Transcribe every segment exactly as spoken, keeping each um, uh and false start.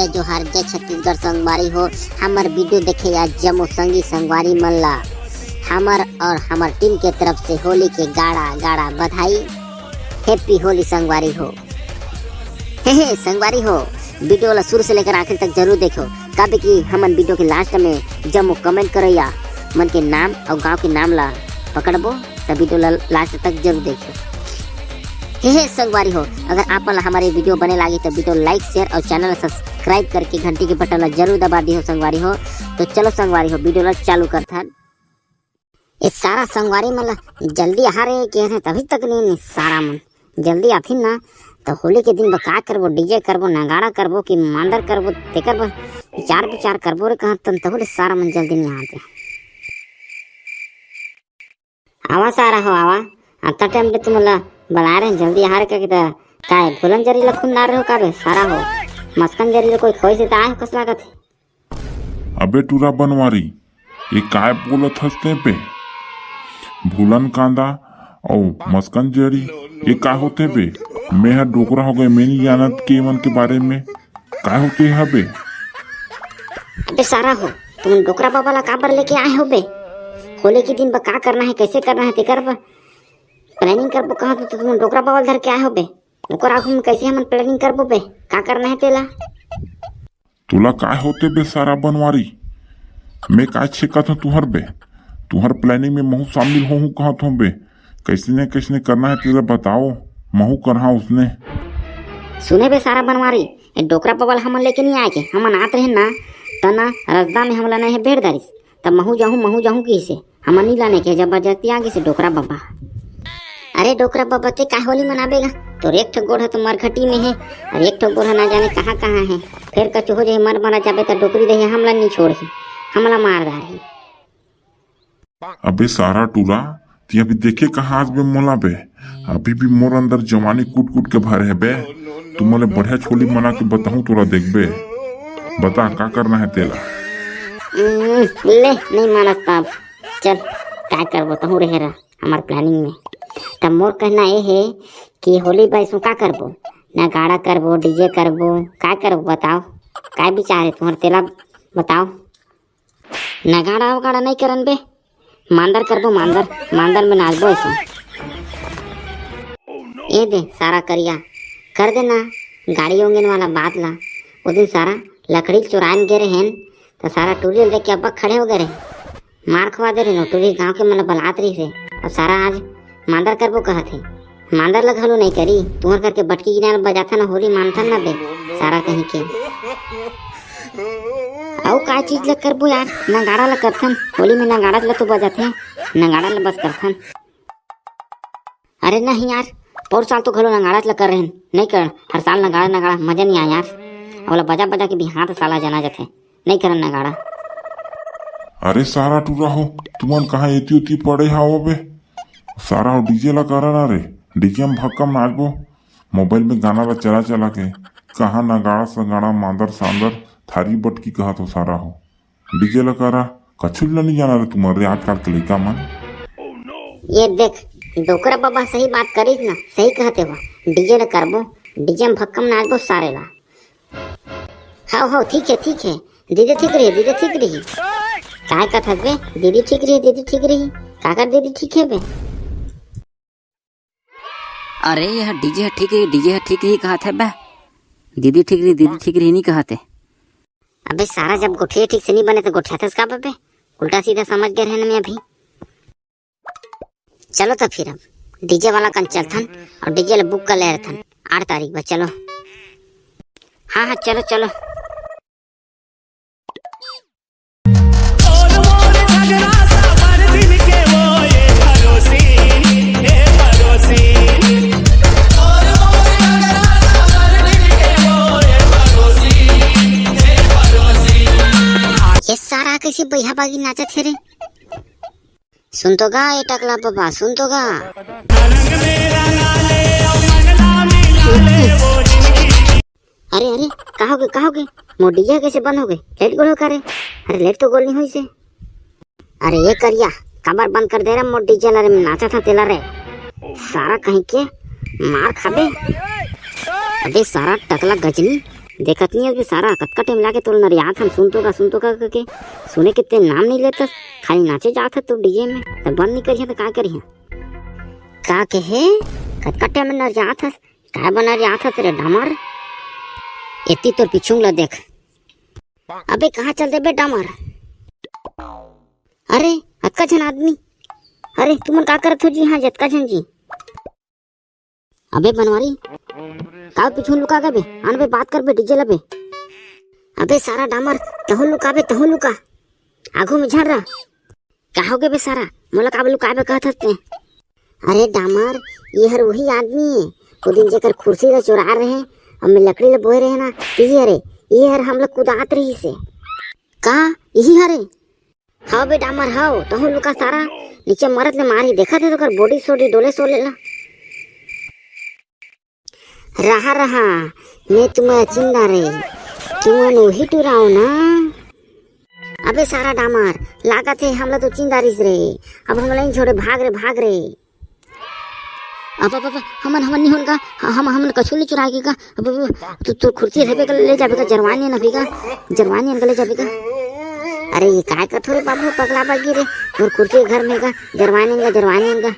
जोहार, जय छत्तीसगढ़ संगवारी हो। हमर वीडियो देखे या जम्मो संगी संगवारी मन ला हमर और हमर टीम के तरफ से होली के गाड़ा गाड़ा बधाई। हैप्पी होली संगवारी हो। हे हे संगवारी हो, वीडियो ला शुरू से लेकर आखिर तक जरूर देखो, काबर कि हमन वीडियो के लास्ट में जम्मो कमेंट करैया मन के नाम और गांव के नाम ला पकड़बो, त वीडियो ला लास्ट तक जरूर देखो। हे हे संगवारी हो, अगर आप मन ला हमर ये वीडियो बने लागी तो वीडियो लाइक, शेयर और चैनल ला सब्सक्राइब करके घंटी के बटन ला जरूर दबा दिहो संगवारी हो। तो चलो संगवारी हो, वीडियो ला चालू करथन। ये सारा संगवारी मन ला जल्दी आहा रे कहे रहे, तभी तक नहीं, नहीं सारा मन जल्दी आथिन ना, तो होली के दिन बर का करबो, डीजे करबो, नगाड़ा करबो कि मांदर करबो, तेकर बर विचार विचार करबो रे कहत तन, तहू ले सारा मन जल्दी नहीं आते। आवा सारा हो, आवा। अत्ता टाइम पे तुमन ला बला रहे, जल्दी आहा रे का, का भूलन जरी ला खून डार रहे हो का बे? सारा हो, मस्कन जरी ला कोई खोई से त आए हो, कस लागत हे? अबे टूरा बनवारी, ये काय बोलत हस ते बे? भूलन कांदा अउ मस्कन जरी, ये का होथे बे? मैं ह डोकरा हो गए, मैं नहीं जानत के मन के बारे में। काय होथे हबे? अबे सारा हो, तुम डोकरा बाबा ला काबर लेके आए हो बे? होली के दिन बर का करना है, कैसे करना है, तेकर बर प्लानिंग करबो कहा तो तुम डोकरा बाबा ला धर के आए हो बे? ओकर आगू में कैसे हमन प्लानिंग करबो बे? का करना है तेला? तोला काय होथे बे सारा बनवारी? मैं काय छेकत हूँ तुहर बे? तुहर प्लानिंग में महू शामिल होहूँ कहत हूँ बे। कैसने कैसने करना है तेला बताओ, महू करहा उसने। सुने बे सारा बनवारी, ए डोकरा बाबा ला हमन लेके नहीं आए के, हमन आत रहे ना, त ना रसदा में हमला नहीं है भेड़ दारिस, तब महू जाहूँ, महू जाहूँ किसे। हमन नी लाने के, जबरदस्ती आ गिस डोकरा बाबा। अरे डोकरा बाबा, ते काय होली मनाबे गा? तोर एक ठो गोड़ ह तो मरघटी में हे, और एक ठो गोड़ ह ना जाने कहाँ कहाँ हे। फेर कछु हो जाही, मर मरा जाबे त डोकरी दही हमला नी छोड़ही, हमला मार डारही। अबे सारा टूरा, ती अभी देखे कहाँ आज बे मोला बे? अभी भी मोर अंदर जवानी कूट कूट के भरे हे बे। तुमन ले बढ़िया होली मना के बताहूँ तोला, देखबे। बता का करना है तेला। हम्म, ले, नहीं मानस तब। चल, का करबो, तहूँ रहे रह हमर प्लानिंग में। तब मोर कहना ये हे कि होली बाई सु का करबो? नगाड़ा करबो, डीजे करबो, का करबो बताओ? का विचार हे तुहर तेला बताओ। नगाड़ा वगाड़ा नहीं करन बे, मांदर करबो, मांदर, मांदर में नाचबो ऐसे। ए दे सारा करिया, कर देना गाड़ी ओंगेन वाला बात ला। ओ दिन सारा लकड़ी चुरान गे रहेन, त सारा टूरी ल देख के अब्बा खड़े हो गए रहे। मार खवा दे रहे नो टूरी, गांव के मन ल बलात रही से। अब सारा आज मांदर करबो कहत हे। मांदर ल घलो नहीं करी, तुहर करके बटकी गिनार बजाथन, होली मानथन ना बे, सारा कहीं के। अउ का चीज ल करबो यार, नगाड़ा ल करथन, होली में नगाड़ा ल तो बजाथे, नगाड़ा ल बस करथन। अरे नहीं यार, पौर साल तो घलो नगाड़ा ल कर रहेन, नहीं कर, हर साल नगाड़ा नगाड़ा मजा नहीं आया यार, ओला बजा बजा के भी हाथ साला जना जाथे, नहीं करन नगाड़ा। अरे सारा टूरा हो, तुमन कहाँ एती ओती पड़े हावो बे? सारा हो डीजे ला करा ना रे, डीजे में भक्कम नाचबो, मोबाइल में गाना ला चला चला के, कहाँ नगाड़ा सगाड़ा मांदर सांदर थारी बटकी कहत हो सारा हो। डीजे ला करा, कछु ला नहीं जाना रे तुम्हारे आजकल के लइका मन। ये देख, डोकरा बाबा सही बात करिस ना, सही कहते हो। डीजे ला करबो, डीजे में भक्कम नाचबो सारे ला। हाव हाव, ठीक है ठीक है, दीदी ठीक रही, दीदी ठीक रही। काय कथस बे? दीदी ठीक रही, दीदी ठीक रही। काकर दीदी ठीक है बे? अरे यह डीजे ह ठीक रही, डीजे ह ठीक रही कहत हे बे। दीदी ठीक रही, दीदी ठीक रही नहीं कहत हे। अबे सारा, जब गोठिया ठीक से नहीं बने तो गोठियाथस का बे? उल्टा सीधा समझ गए रहे ना मैं अभी। चलो तो फिर अब डीजे वाला कन चलथन और डीजे ला बुक कर ले रहथन आठ तारीख बर। चलो, हाँ हाँ, चलो चलो। ये सारा कैसे बइहा बागी नाचत हे रे? सुन तो गा, ए टकला बाबा, सुन तो गा। अरे अरे, का होगे, का होगे? मोर डीजे कैसे बंद होगे? लाइट गोल हो का रे? अरे लाइट तो गोल नहीं होइसे। अरे ये करिया, काबर बंद कर दे रे मोर डीजे ला रे? मैं नाचा था तेला रे। सारा कहीं के मार खाबे। अबे सारा टकला गजनी, देखत नहीं अबे सारा, कतका टाइम लागे तोला नरियात हन, सुन तो का, सुन तो का करके। सुने के ते नाम नहीं लेतस, खाली नाचे जात ह तू डीजे में, त बंद नहीं करिहा त का करिहा? का कहे? कतका टाइम नरियात हस? काय बर नरियात हस रे डामर? एती तोर पीछू ला देख। अबे कहाँ चल देबे डामर? अरे अतका झन आदमी, अरे तुमन का करत हो जी? हाँ, जतका झन जी। अबे बनवारी, का पीछू लुका गबे? आन बे, बात करबे डीजे लबे। अबे सारा डामर, तहू लुकाबे, तहू लुका, आगू में झन रह। का हो गे बे सारा, मोला का लुकाबे कहत हस ते? अरे डामर, ये हर वही आदमी है, वो दिन जेकर कुर्सी ला चुरा रहे, अब मैं लकड़ी ला बोए रहे ना, यही हरे, ये हर हमला कुदात रही से। का यही हरे? हव बे डामर हव, तहूँ लुका सारा, नीचे मरत ले मारही, देखत हे तोकर body सोडी डोले सोले ला। रहा रहा, मैं तुम्हें चिंदा रे, तुमन वही टुराओ ना। अबे सारा डामर, लागत हे हमला तो चिंदा रिस रे, अब हमला नहीं छोड़े, भाग रे, भाग रे। अब, अब, अब, हमन, हमन नहीं होन का, ह-, हम, हमन कछु नहीं चुराए के का, अब, अब, तू, तू कुर्सी रहबे का, ले जाबे का, जरवानी न होई का, जरवानी न का ले जाबे का। अरे, ये काय कथो रे बाबू, पगला बगी रे, मोर कुर्सी घर में का, जरवानी न का, जरवानी न का।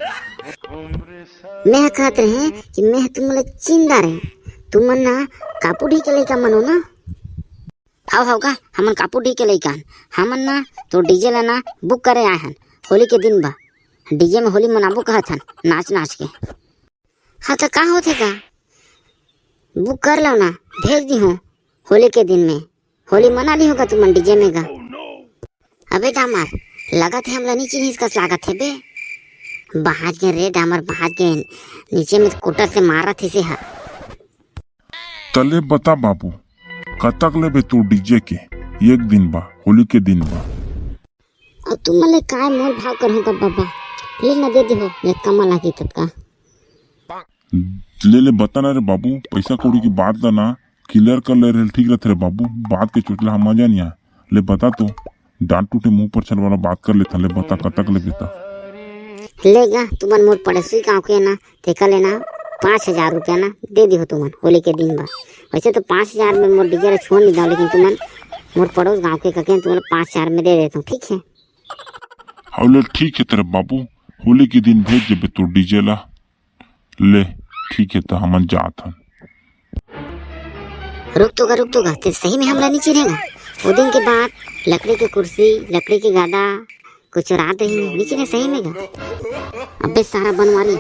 मैं कहत रहे कि मैं तुमला चिंदा रहे, तुमन ना कापू ढी के लइका मनो ना। हव, हव का, हमन कापू ढी के लइका हन, हमन ना तो डीजे ला ना बुक करे आए हन, होली के दिन बा, डीजे में होली मनाबो कहत हन, नाच नाच के। हाँ, तो का होथे का? बुक कर लो ना, भेज दी हूँ होली के दिन में। होली मना ली होगा तुमन डीजे में गा। अबे डामर, लगत हे हमला नी चिन्हिस कस लागत हे बे। बाहर के रे डामर, बाहर के नीचे में कोटर से मारत हे से हा। तले बता बाबू, कतक लेबे तू डीजे के? एक दिन बा, होली के दिन बा। अब तुमन ले काय मोल भाव करहूं का बाबा? ले ना दे देहो, जतका मन लागी ततका। ले, ले बता ना रे बाबू, पैसा कौड़ी की बात ला ना clear कर ले रहे, ठीक रहते रे बाबू। बात के चोचला हम मजा नहीं आ। ले बता तो, डांट टूटे मुंह पर छल वाला बात कर लेता। ले बता, कतक ले बेटा? ले गा, तुमन मोर पड़ोसी गांव के ना, तेकर ले ना पाँच हजार रुपया ना दे दिहो तुमन, होली के दिन बा। वैसे तो पाँच हजार में मोर डीजे ला छोड़ नहीं दो, लेकिन तुमन मोर पड़ोस गांव के कके तुमन पाँच हजार में दे देता हूँ, ठीक है? हाँ ले, ठीक है तेरे बाबू, होली के दिन भेज देबे तोर डीजे ला। ले, ठीक है, तो हमन जात हन। रुक तो गा, रुक तो गा, ते सही में हमला नहीं चिन्हेगा? वो दिन के बाद लकड़ी के कुर्सी, लकड़ी के गदा, कुछ रात ही नहीं चिन्हे सही में गा। अबे सारा बनवारी,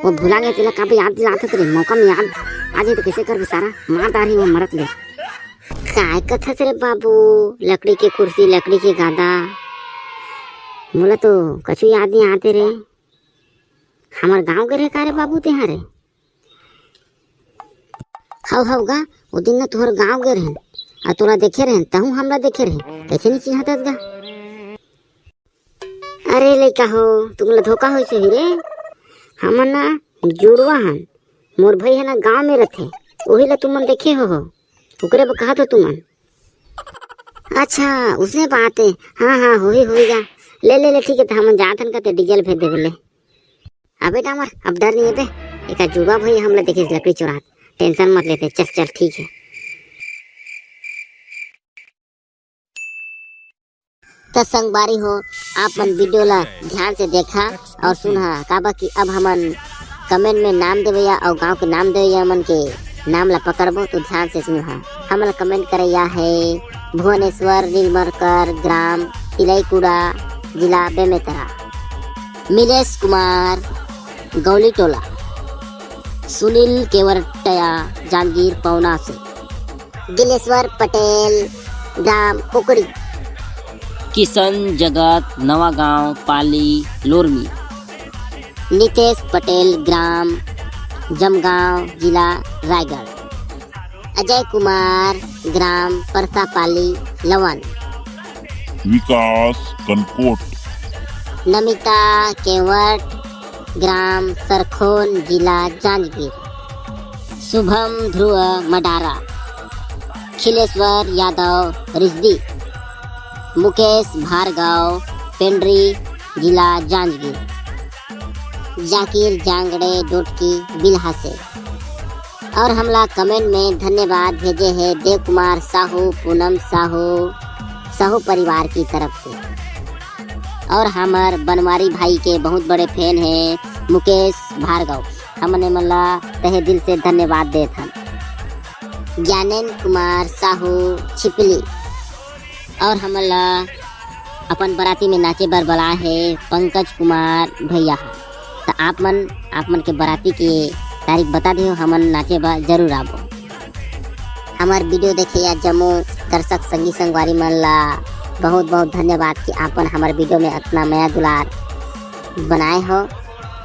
वो भुला गया, तेला काबे याद दिलात रे, मौका में याद आ जाए तो कैसे करबे सारा, मार डारी वो मरत ले। काय कथस रे बाबू, लकड़ी के कुर्सी, लकड़ी के गदा, मोला तो कछु याद नहीं आते रे। हमर गांव के रहे का रे बाबू तेहा रे? हव, हव गा, वो दिन न तुहर गांव गे रहेन, आ तोला देखे रहेन, तहूं हमला देखे रहेन, कैसे नहीं चिन्हत गा? अरे लइका हो, तुमला धोखा होइस होही रे। हमन ना जुड़वा हन, मोर भाई है ना गांव में रहथे, वही ला तुमन देखे हो, हो, ओकरे बर कहत हो तुमन। अच्छा, उसने बात है। हाँ, हाँ, होही, होही गा। ले, ले, ले, ठीक है, तो हमन जात हन का ते डीजे ल भेज देबे ले। अबे डामर, अब डर नहीं है बे। एक जुड़वा भाई हमला देखिस लकड़ी चुरात। Tension मत लेते, चल, चल, ठीक है। त संगवारी हो, आप मन video ला ध्यान से देखा और सुनहा, काबर कि अब हमन comment में नाम देवैया और गांव के नाम देवैया मन के नाम ला पकड़बो, तो ध्यान से सुनहा। हमन ला comment करैया है भुवनेश्वर नीलमरकर, ग्राम तिलईकुड़ा, जिला बेमेतरा। मिलेश कुमार, गौली टोला। सुनील केवरटया, जांजगीर पौना से। दिलेश्वर पटेल, ग्राम कुकड़ी। किशन जगत, नवा गांव, पाली, लोरमी। नितेश पटेल, ग्राम जमगांव, जिला रायगढ़। अजय कुमार, ग्राम परसापाली, लवन। विकास कनकोट। नमिता केवट, ग्राम सरखोन, जिला जांजगीर। शुभम ध्रुव मडारा, खिलेश्वर यादव रिजदी, मुकेश भार्गव पेंड्री, जिला जांजगीर, जाकिर जांगड़े डोटकी बिल्हा से। और हमला कमेंट में धन्यवाद भेजे हे देव कुमार साहू, पूनम साहू, साहू परिवार की तरफ से। और हमर बनवारी भाई के बहुत बड़े फैन हे मुकेश भार्गव, हमन एमन ला तहे दिल से धन्यवाद देत हन। ज्ञानेंद्र कुमार साहू छिपली, और हमन ला अपन बराती में नाचे बर बलाए हे पंकज कुमार भैया ह। त आप मन, आप मन के बराती के तारीख बता देहो, हमन नाचे बर जरूर आबो। हमर वीडियो देखे या जम्मो दर्शक संगी संगवारी मन ला बहुत बहुत धन्यवाद कि आपन हमर वीडियो में अतना मया दुलार बनाए हो,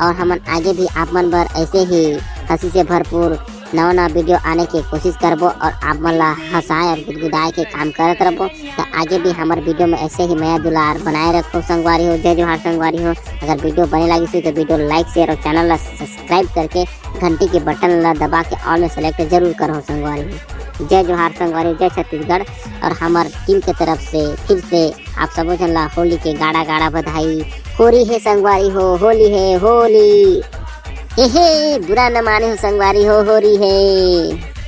और हमन आगे भी आप मन बर ऐसे ही हंसी से भरपूर नवा नवा वीडियो आने के कोशिश करबो और आप मन ला हंसाए और गुदगुदाए के काम करत रहबो। तो आगे भी हमर वीडियो में ऐसे ही मया दुलार बनाए रखो संगवारी हो। जय जोहार संगवारी हो। अगर वीडियो बने लागिस हो तो वीडियो लाइक, शेयर और चैनल ला सब्सक्राइब करके घंटी के बटन ला दबा के ऑल में सेलेक्ट जरूर करो संगवारी हो। जय जोहार संगवारी हो, जय छत्तीसगढ़। और हमर टीम के तरफ से फिर से आप सबो झन ला होली के गाड़ा गाड़ा बधाई। होरी हे संगवारी हो, होली हे, होली। हे हे, बुरा न माने हो संगवारी हो, होरी हे।